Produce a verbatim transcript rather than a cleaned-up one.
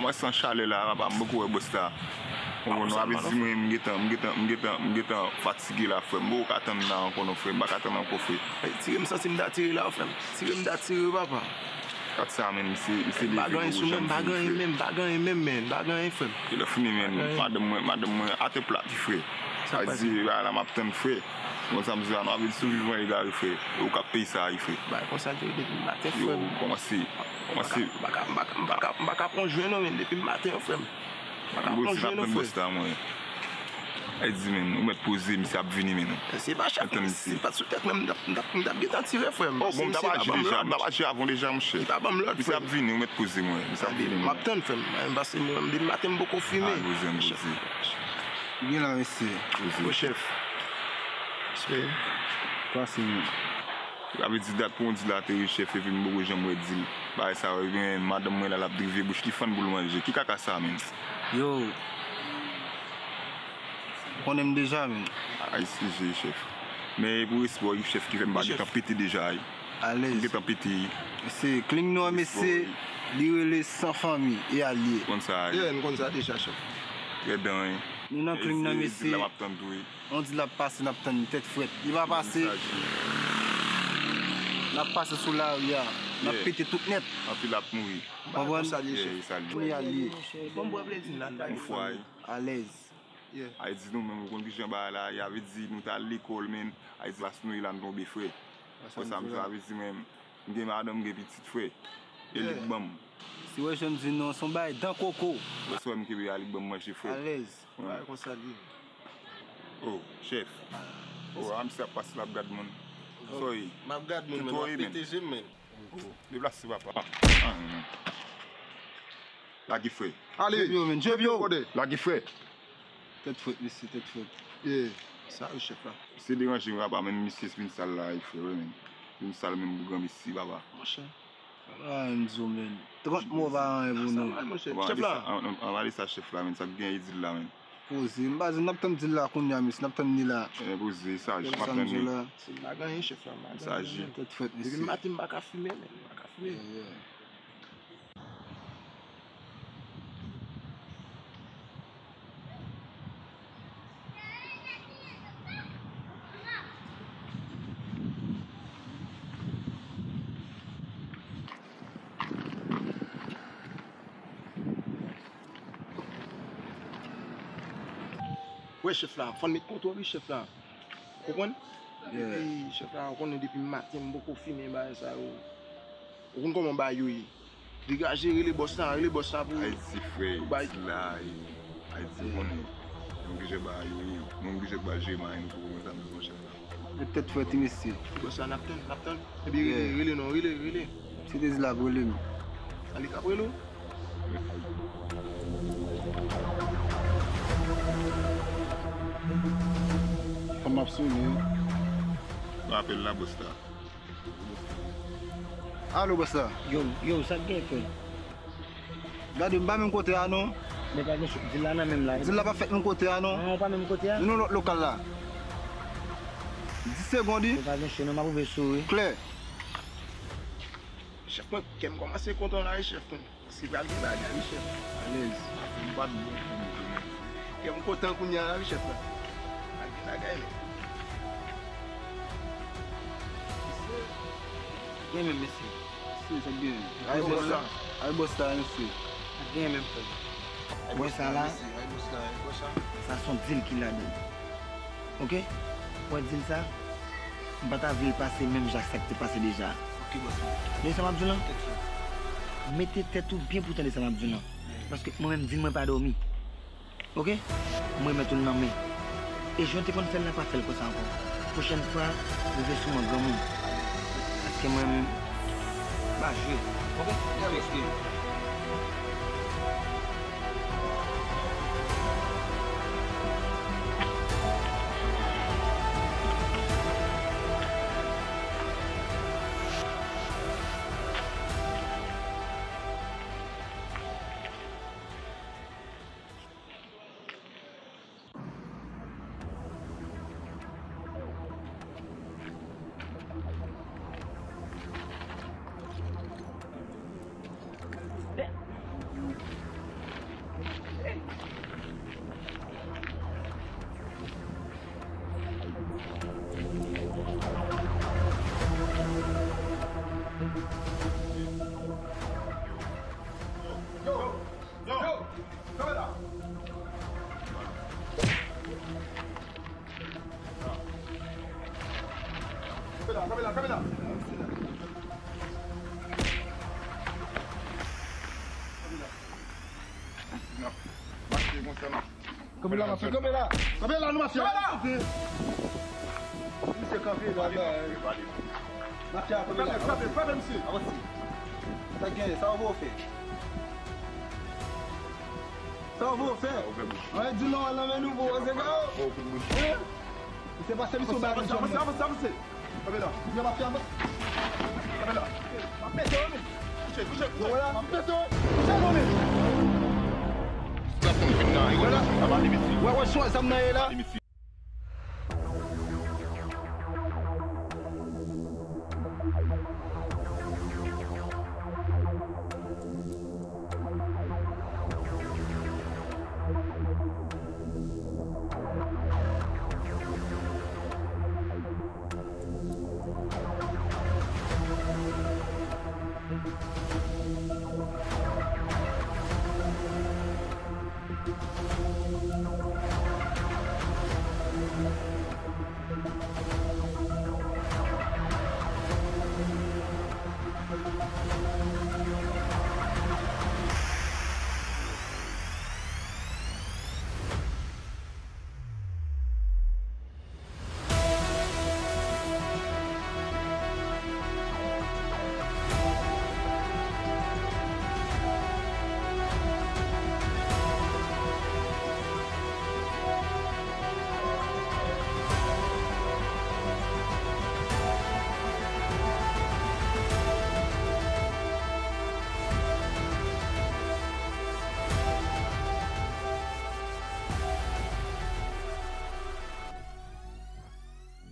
Mwen san chalè la, papa, m poko wè bòs la. Ou konprann, sa vle di mwen, m gentan, m gentan, m gentan, m gentan fatige la, frè m. M poko ka tann la ankò non, frè m. M pa ka tann ankò, frè. Tire m santi m ta tire la, frè m. Tire m ta tire, papa. Kat sa, menn, misye, misye leve gwo jan m fini, frè. Pa gen anyen menm, pa gen anyen menm, menn. Pa gen anyen, frè m. E lè fini, menn, madanm mwen, madanm mwen atè plat, frè. Sa di, bagay la m ap tann, frè. Konn sa m di la, nou ap vin sou vivan egare, frè. E ou k ap peye sa, wi, frè. Bagay konsa, Jerry, depi maten, frè m. Yo, kòmanse, kòmanse. M pa ka, m pa ka, m pa ka, m pa ka pran jwe non, menn, depi maten, frè m. M pa ka pran jwe non, frè. Bòs la, mwen. Ay di, menn, ou mèt poze, misye ap vini, menn. Se pa chèf, se pa sou tèt mwen, m t ap, m t ap, m t ap gentan tire, frè m. Oh, bon, m t ap aji deja, m t ap aji avan deja, monchè. Li pa ban m lòd, frè m. Misye ap vini, ou mèt poze, mwen. Misye ap vini, mwen. M ap tann, frè m. Pase mwen, depi maten, m poko fimen. Ah, poze, m poze. Gen la, mesye. Poze. Bon, chèf. Respè. Pase, menn. Sa vle di dat pou yon dil ateri, chèf, epi m poko janm wè dil. Bagay sa yo, epi menm madanm mwen la, l ap drive bouch li fann pou l manje. Ki kaka sa, menn? Yo. Ou konnen m deja, menn. A, eskize, chèf. Men e pou respè w, chèf, ki fè m pa gentan pete deja, wi. Alèz. M gentan pete, wi. Se Kling Nò, mesye, li rele San Fanmi e Alye. Konn sa, wi. Yeah, m konn sa deja, chèf. Trè dan, wi. Nou nan Kling Nò, mesye. Dil la m ap tann tou, wi. On di l ap pase, n ap tann li tèt frèt. Li pa pase. N ap pase sou lari a. N ap pete tout nèt. Anpil ap mouri. Konprann? Kounye a li ye. Bon, bon, vle di nan yon fwa, wi. Alèz. Ay di nou menm, ou konn kijan bagay la ye, a vle di nou t al lekòl, men, ay di plas nou ye la nou tonbe, frè. Konsa m di, a vle di menm, m gen madanm, m gen pitit, frè. E li k ban m. Si w wè jan m di nou, se yon bagay dan koko. Ou wè, sou wè m kenbe a, li k ban m manje, frè. Alèz. Bagay konsa l ye. Oh, chèf. Oh, a misye ap pase l ap gad moun. Sorry. M ap gad moun, men m ap pete je m, menn. Deplase, papa. Ah, non. Lage, frè. Ale. Jebyo, menn, jebyo. Lage, frè. Tèt frèt, mesye, tèt frèt. Yeah. Sa yo, chèf la. Se deranje m, papa, men misye vin sal la, frè, wi, menn. Vin sal menm pou granmesi, papa. Monchè. Ah, m di w, menn. Trant mò pa anyen pou nou. Chèf la. Ann, ann, ann, ale sa, chèf la, menn. Sa k gen e dil la, menn. Poze. M pa di, n ap tann dil la kounye a, mesye. N ap tann li la. Eh, poze, sa, chèf, m ap tann li. Pa gen anyen, chèf la, m pa gen anyen. Sa, je. Tèt frèt, mesye. Depi maten, m pa ka fimen, menn. M pa ka fimen. Yeah, yeah. Wè chèf la, fò n met kontwòl wi chèf la. Ou konprann? Epi chèf la, ou konnen depi maten m poko fimen bagay sa yo. Ou konn kòman bagay yo ye. Degaje, rele bòs la, rele bòs la pou. Ayiti frè, Ayiti la, Ayiti konnen. Nou oblije ba yo, nou oblije ba jere mayen nou pou konn sa nou bezwen chèf la. Tèt frèt wi mesye. Bòs la, n ap tann, n ap tann. Epi rele, rele non, rele, rele. Se te di l ap rele m. A li k ap rele w? Fò m ap sone wi. Rapèl la bòs la. Alo, bòs la. Yo, yo, sa k gen, frè? Gade, m pa menm kote a, non. Men pa gen cho, dil la nan menm la. Dil la pa fèt menm kote a, non. Non, pa menm kote a. Nou nan lòt lokal la. Dis segonn, wi. Men pa gen cho, non, m ap ouvè sou, wi. Klè. Chèf mwen, kè m kòmanse kontan la, wi, chèf mwen. Se pral gen bagay, wi, chèf. Alèz. M pa t bon pou nou. Kè m kontan kounye a la, wi, chèf la. Pral gen bagay, men. Gen menm, mesye. Mesye, sa k gen? Ay, bòs la. Ay, bòs la, mesye. Sa k gen menm, frè? Wè sa la? Ay, bòs la, ay, bòs la. Sa se yon dil ki ladan l. Oke? Wè dil sa? M pa ta vle l pase menm jan ak sa k te pase deja. Oke, bòs. Tande sa m ap di w lan? Mete tèt ou byen pou tande sa m ap di w lan. Paske mwen menm, dil mwen pa dòmi. Oke? M remèt ou l nan men. E jan w te konn fè l la, pa fè l konsa ankò. Pwochèn fwa, rive sou mwen, granmoun. Paske mwen menm, m pa jwe. Oke? Respekte. Kanpe la, kanpe la. Kanpe la, mafya, kanpe la. Kanpe la, nou, mafya. Misye kanpe la, la. Mafya, kanpe la. Frape, frape, frape, misye. Avanse. Sa gen, sa w fè? Sa w fè? Mwen di non, nan men nou, bro, se gwo. Misye pase misye ba nou. Avanse, avanse, avanse. Kanpe la. Yo, mafya, avanse. Kanpe la. M ap pete w, men. Kouche, kouche, kouche. Yo, wè la, m ap pete w. Kouche, non, men. Sa konn fin nan, yo, wè la. Wè, wè, chwa zam nan ye la.